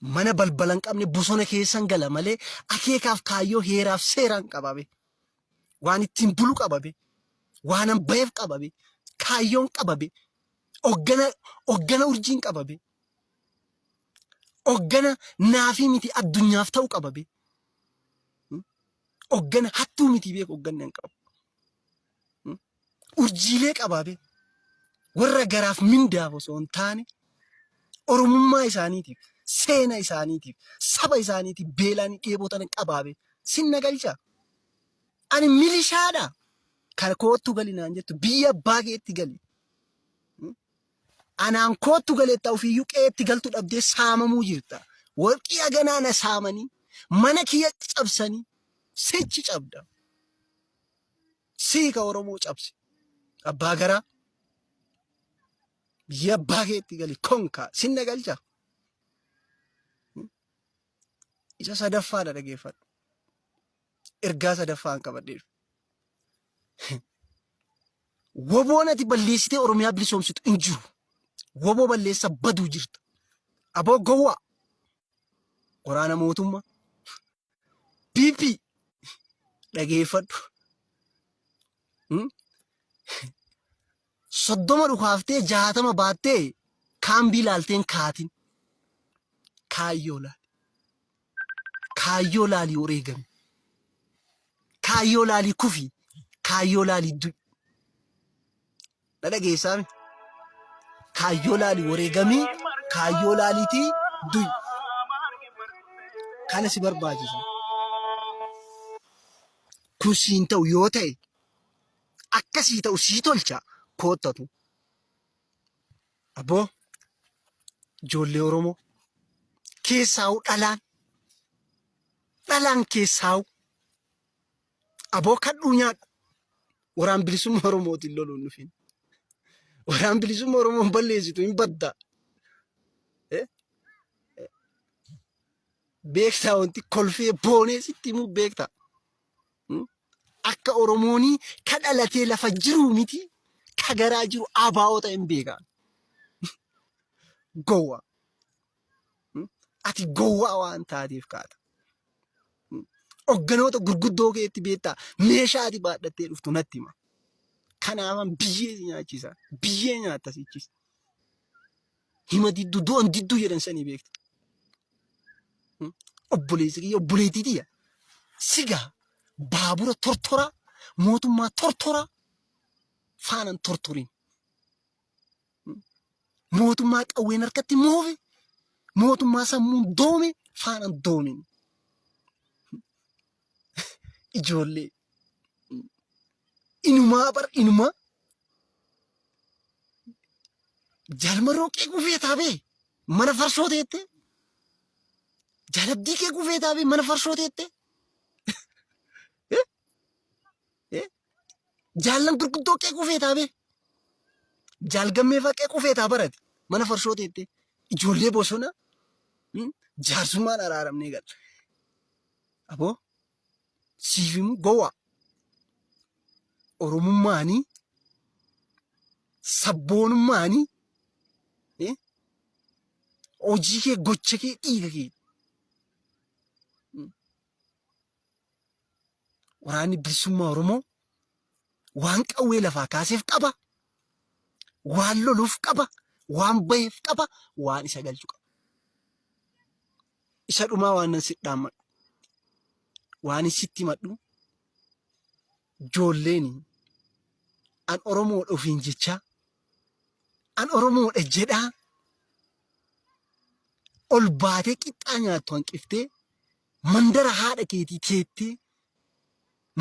Mana balbala hin qabne bosona keessan gala malee akeekaaf kaayyoo heeraaf seeraan qaba be. Waan ittiin bulu qaba be. Waanan baheef qaba be. Kaayyoon qaba be. Oggana oggana urjiin qaba be. Oggana naafii miti addunyaaf ta'u qaba be. Oggana hattuu miti beeku ogganni hin qabu. Urjiilee qabaa be. Warra garaaf mindaaf osoo hin taane Oromummaa isaaniitiif, seena isaaniitiif, saba isaaniitiif beelaan dheebotan qabaa be. Sinna galcha. Ani milishaadha. Kan koottu gali naan jettu biyya abbaa keetti gali. Anaan koottu galeetta ofiiyyuu qe'eetti galtu dhabdee saamamuu jirta. Warqii haganaa na saamanii mana kiyya cabsanii sichi cabda. Sii ka Oromoo cabse. Abbaa garaa. Biyya abbaa keetti gali konkaa sinna galcha. Isa sadaffaadha dhageeffadhu. Ergaa sadaffaan qabadhee dhufe. Woboon ati balleessitee Oromiyaa bilisoomsitu hin jiru. Woboo balleessa baduu jirta. Aboo gowwaa. Waraana mootummaa. PP dhageeffadhu. 30 dhukaaftee 60 baattee kaambii laalteen kaatin. Kaayyoo laali. Kaayyoo laalii wareegami. Kaayyoo laalii kufi. Kaayyoo laalii du'i. Na dhageessaami. Kaayyoo laalii wareegamii. Kaayyoo laaliitii du'i. Kana si barbaachisa. Kun siin ta'u yoo ta'e akka sii ta'u sii tolcha koottatu. Aboo ijoollee Oromoo keessaa'u dhalaan dhalaan keessaa'u aboo kadhuu nyaadhu waraan bilisummaa Oromootiin loluun dhufin. Waraan bilisummaa Oromoon balleessitu hin badda. Beektaa wanti kolfee boonee sitti himuu beektaa. Akka Oromoonii ka dhalatee lafa jiruu miti ka garaa jiru abaa'oo ta'e hin beekaa. Gowwaa. Ati gowwaa waan taateef kaata. Hogganoota gurguddoo keetti beektaa meeshaa ati baadhattee dhuftu natti hima. Kanaafan biyyee si nyaachisa. Biyyee nyaatta sichis. Hima didduu du'an didduu jedhan sanii beekta. Obboleessi kiyya obboleettii tiyya sigaa baabura tortoraa mootummaa tortoraa faanan tortorin. Mootummaa qawween harkatti moofe mootummaa sammuun doome faanan doomin. Ijoollee inumaa bar inumaa Jaalmarroo qeequu feetaa bee mana farsoo teette. Jaalabdii qeequu feetaa bee mana farsoo teette. Jaallan gurguddoo qeequu feetaa bee. Jaalgammee fa'aa qeequu feetaa barate mana farsoo teette. Ijoollee bosona jaarsummaan araaramnee galla. Aboo siif himu gowwaa. Oromummaanii sabboonummaanii hojii kee gocha kee dhiiga kee waraanni bilisummaa Oromoo waan qawwee lafaa kaaseef qaba, waan loluuf qaba, waan baheef qaba, waan isa galchu qaba. Isa dhumaa waan nan sitti dhaammadhu, waan sitti himadhu ijoolleen an Oromoodha ofiin jechaa, an Oromoodha jedhaa ol baatee qixxaa nyaattu hanqiftee mandara haadha keetii teettee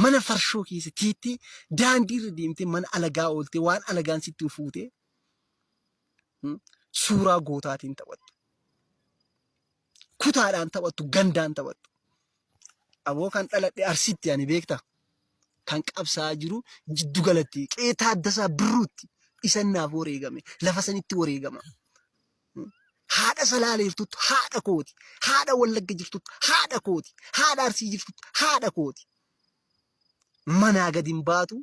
mana farshoo keessa teettee daandii irra deemtee mana alagaa ooltee waan alagaan sitti fuutee suuraa gootaatiin taphattu. Kutaadhaan taphattu, gandaan taphattu. Aboo kan dhaladhe Arsitti ani beekta. Kan qabsaa'aa jiru jiddu galatti qe'ee Taaddasaa Birruutti isan naaf wareegame lafa sanitti wareegama. Haadha Salaalee jirtutti haadha kooti. Haadha Wallagga jirtutti haadha kooti. Haadha Arsii jirtutti haadha kooti. Manaa gadi hin baatu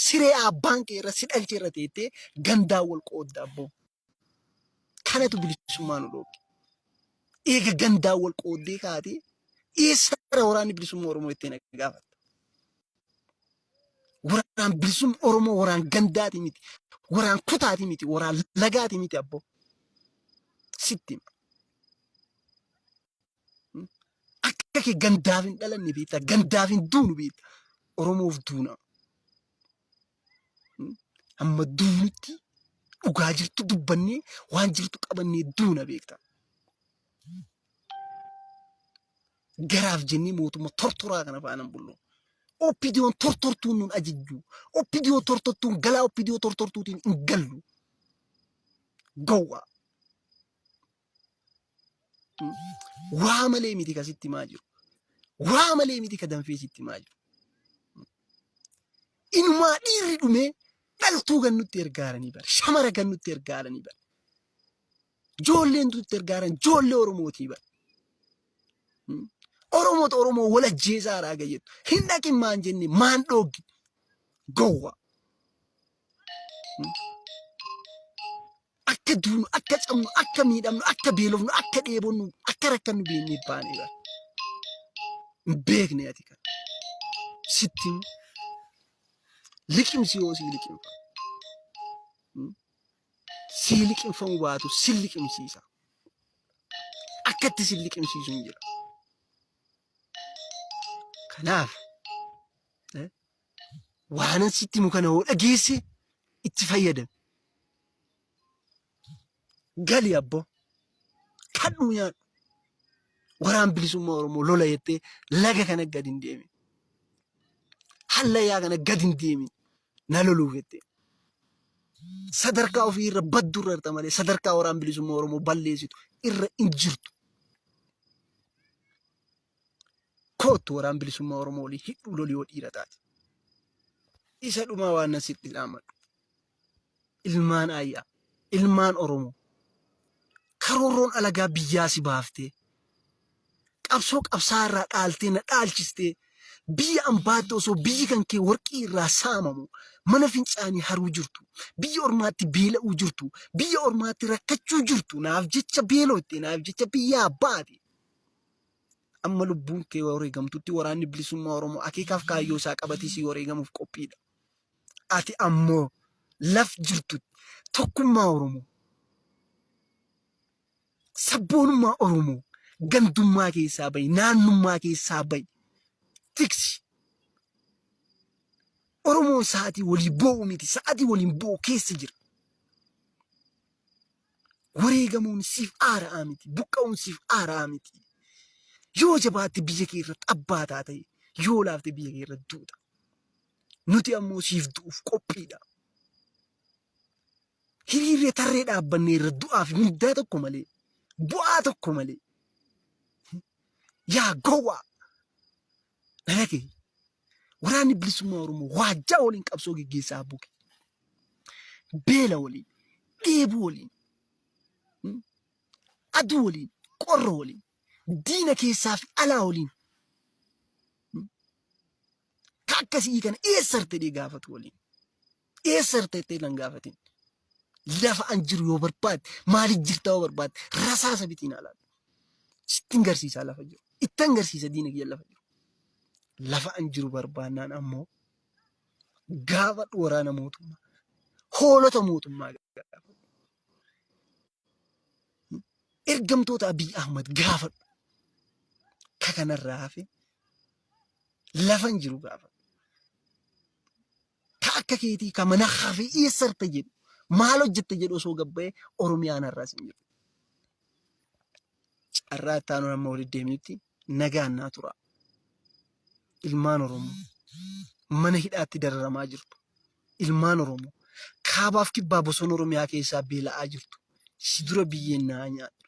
siree abbaan kee irra si dhalche irra teettee gandaan wal qoodda abboo. Kanatu bilisummaa nu dhoowwe. Eega gandaan wal qooddee kaatee eessarra waraanni bilisummaa Oromoo itti na gaafatta. Waraan bilisummaa Oromoo waraan gandaati miti. Waraan kutaati miti. Waraan lagaati miti abboo. Sitti hima. Akka kee gandaaf hin dhalanne beekta. Gandaaf hin duunu beekta. Oromoof duuna. Hamma duunutti dhugaa jirtu dubbannee waan jirtu qabannee duuna beekta. Garaaf jennee mootummaa tortoraa kana faana hin bullu. OPDOn tortortuun nun ajajju. OPDO tortortuun galaa OPDO tortortuutiin hin gallu. Gowwaa. Waa malee miti ka sitti himaa jiru. Waa malee miti ka danfee sitti himaa jiru. Inumaa dhiirri dhumee dhaltuu kan nutti ergaaranii bara. Shamara kan nutti ergaaranii bara. Ijoolleen nutti ergaaran ijoollee Oromootii bara. Oromoota Oromoo wal ajjeesaa raaga jettu. Hin dhaqin maan jenne maan dhooggi. Gowwa. Akka duunu, akka cabnu, akka miidhamnu, akka beelofnu, akka dheebonnu, akka rakkannu beeknee baanee bara. Hin beekne ati kana. Sitti himu. Liqimsi yoo sii liqimfa. Sii liqimfamu baatu si liqimsiisa. Akka itti si liqimsiisu hin jira. Kanaaf waanan sitti himu kana yoo dhageesse itti fayyadami. Gali abboo. Kadhuu nyaadhu. Waraan bilisummaa Oromoo lola jettee laga kana gad hin deemin. Hallayyaa kana gad hin deemin. Na loluuf jettee. Sadarkaa ofii irra baddu irra jirta malee sadarkaa waraan bilisummaa Oromoo balleessitu irra hin jirtu. Koottu waraan bilisummaa Oromoo waliin hidhuu loli yoo dhiira taate. Isa dhumaa waan nan sitti dhaammadhu. Ilmaan aayyaa, ilmaan Oromoo. Karoorroon alagaa biyyaa si baaftee, qabsoo qabsaa irraa dhaaltee na dhaalchistee, biyya ambaatti osoo biyyi kan kee warqii irraa saamamu, mana fincaanii haruu jirtu, biyya ormaatti beela'uu jirtu, biyya ormaatti rakkachuu jirtu, naaf jecha beelootte, naaf jecha biyyaa baate. Amma lubbuun kee wareegamtutti waraanni bilisummaa Oromoo akeekaaf kaayyoo isaa qabatee sii wareegamuuf qophiidha. Ati ammoo laf jirtutti tokkummaa Oromoo, sabboonummaa Oromoo gandummaa keessaa bahi, naannummaa keessaa bahi, tiksi. Oromoon sa'aatii walii boo'u miti, sa'aatii waliin boo'u keessa jira. Wareegamuun siif aara'aa miti, buqqa'uun siif aara'aa miti. Yoo jabaatte biyya kee irratti abbaa taate, yoo laafte biyya kee irratti duuta. Nuti ammoo siif du'uuf qophiidha. Hiriirree tarree dhaabbannee irra du'aa fi mindaa tokko malee, bu'aa tokko malee. Yaa gowwaa! Dhalate waraanni bilisummaa Oromoo waajjaa waliin qabsoo geggeessaa buke. Beela waliin, dheebuu waliin, aduu waliin, qorra waliin, diina keessaa fi alaa waliin ka akkasii kana eessa jirta jedhee gaafatu waliin. Eessa jirta jettee nan gaafatin. Lafa an jiru yoo barbaadde maaliif jirta yoo barbaadde rasaasa bitiin alaadha. Sittin garsiisaa lafa jiru. Ittan garsiisa diina kiyya lafa jiru. Lafa an jiru barbaannaan ammoo gaafadhu waraana mootummaa. Hoolota mootummaa gaafadhu. Ergamtoota Abiy Ahmad gaafadhu. Ka kanarraa hafe lafa hin jiru gaafadhu. Ka akka keetii ka mana hafe eessarta jedhu maal hojjette jedhu osoo gabba'ee Oromiyaan har'aas hin jiru. Carraa itti aanu amma walitti deemnutti nagaan naa tura. Ilmaan Oromoo mana hidhaatti dararamaa jirtu. Ilmaan Oromoo kaabaaf kibbaa bosona Oromiyaa keessaa beela'aa jirtu. Si dura biyyeen naa nyaadhu.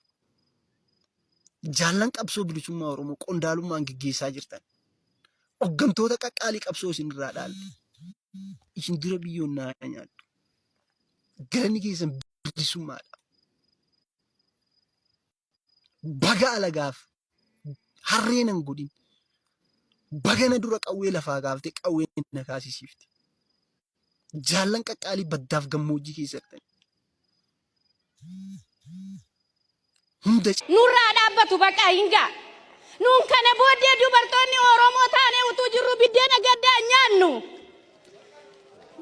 Jaallan qabsoo bilisummaa Oromoo qondaalummaan geggeessaa jirtan. Hoggantoota qaqqaalii qabsoo isin irraa dhaalle. Isin dura biyyoon naa nyaadhu. Galanni keessan bilisummaadha. Baga alagaaf harree nan godhin. Baga na dura qawwee lafaa kaaftee qawwee na kaasisiifte. Jaallan qaqqaalii baddaaf gammoojjii keessa jirtan. Hunda Nurraa dhaabbatu baqaa hin ga'a. Nuun kana booddee dubartoonni Oromoo taanee utuu jirru biddeena gaddaa hin nyaannu.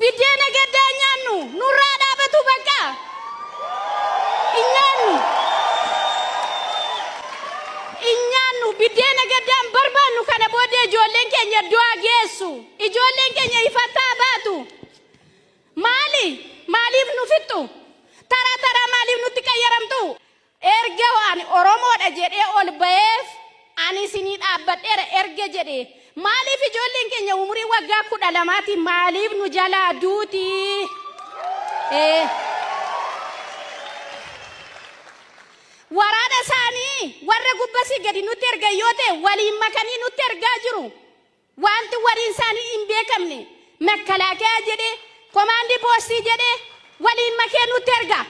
Biddeena gaddaa hin nyaannu. Nurraa dhaabatu baqaa. Hin nyaannu. Hin nyaannu. Biddeena gaddaa hin barbaannu kana booddee ijoolleen keenya du'a geessu. Ijoolleen keenya ifattaa baatu. Maali? Maaliif nu fixxu? Taraa taraa maaliif nutti qayyaramtu? Erga ani Oromoodha jedhee ol ba'eef ani isinii dhaabbadheera erga jedhee maaliif ijoolleen keenya umurii waggaa 12tiin maaliif nu jalaa duuti? Waraana isaanii warra gubbasii gadi nutti ergan yoo ta'e waliin makanii nutti ergaa jiru. Wanti waliin isaanii hin beekamne makkalaakayaa jedhee komaandii poostii jedhee waliin makee nutti erga.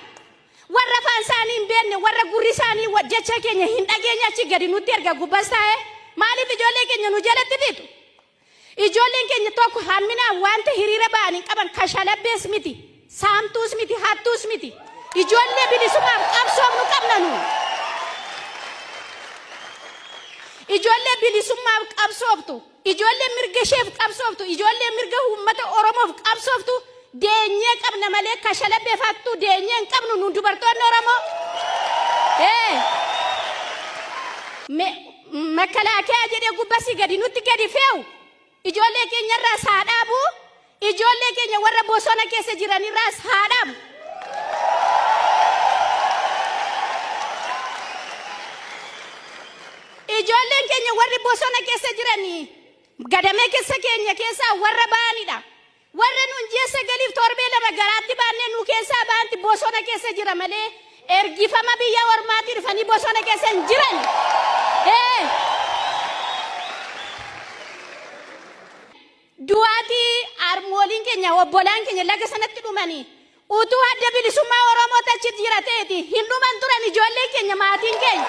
Warra afaan isaanii hin beekne warra gurri isaanii jecha keenya hin dhageenye achi gadi nutti erga gubbas taa'ee maaliif ijoollee keenya nu jalatti fixu? Ijoolleen keenya tokko hamminaan wanta hiriira ba'anii qaban kashalabbees miti, saamtuus miti, hattuus miti. Ijoollee bilisummaaf qabsoofnu qabna nu. Ijoollee bilisummaaf qabsooftu, ijoollee mirga isheef qabsooftu, ijoollee mirga uummata Oromoof qabsooftu deenyee qabna malee kashalabbeef hattuu deenyee hin qabnu nu dubartoonni Oromoo. Makalaakiyaa jedhee gubbasii gadi nutti gadi fe'u ijoollee keenyarraas haa dhaabu, ijoollee keenya warra bosona keessa jiranirraas haa dhaabu. Ijoolleen keenya warri bosona keessa jiranii gadamee keessa keenya keessaa warra ba'anidha. Warra nun ji'a 9f torbee 2 garaatti baannee nu keessaa ba'anti bosona keessa jira malee ergifama biyya ormaatii dhufanii bosona keessa hin jiran. Du'aatii harmooliin keenya obbolaan keenya laga sanatti dhumanii utuu adda bilisummaa Oromoo achi jira ta'eeti hin dhuman turan ijoolleen keenya maatiin keenya.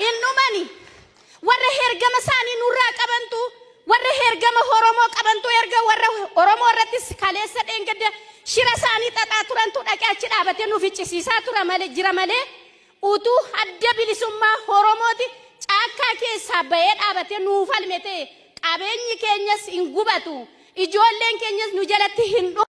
Hin dhumani. Warra hergama isaanii nurraa qabantu warra hergama Oromoo qabantu erga warra Oromoo irrattis kaleessa dheengadda shira isaanii xaxaa turantu dhaqee achi dhaabatee nu ficcisiisaa tura malee jira malee utuu adda bilisummaa Oromooti caakkaa keessaa ba'ee dhaabatee nuu falme ta'e qabeenyi keenyas hin gubatu ijoolleen keenyas nu jalatti hin dhumu.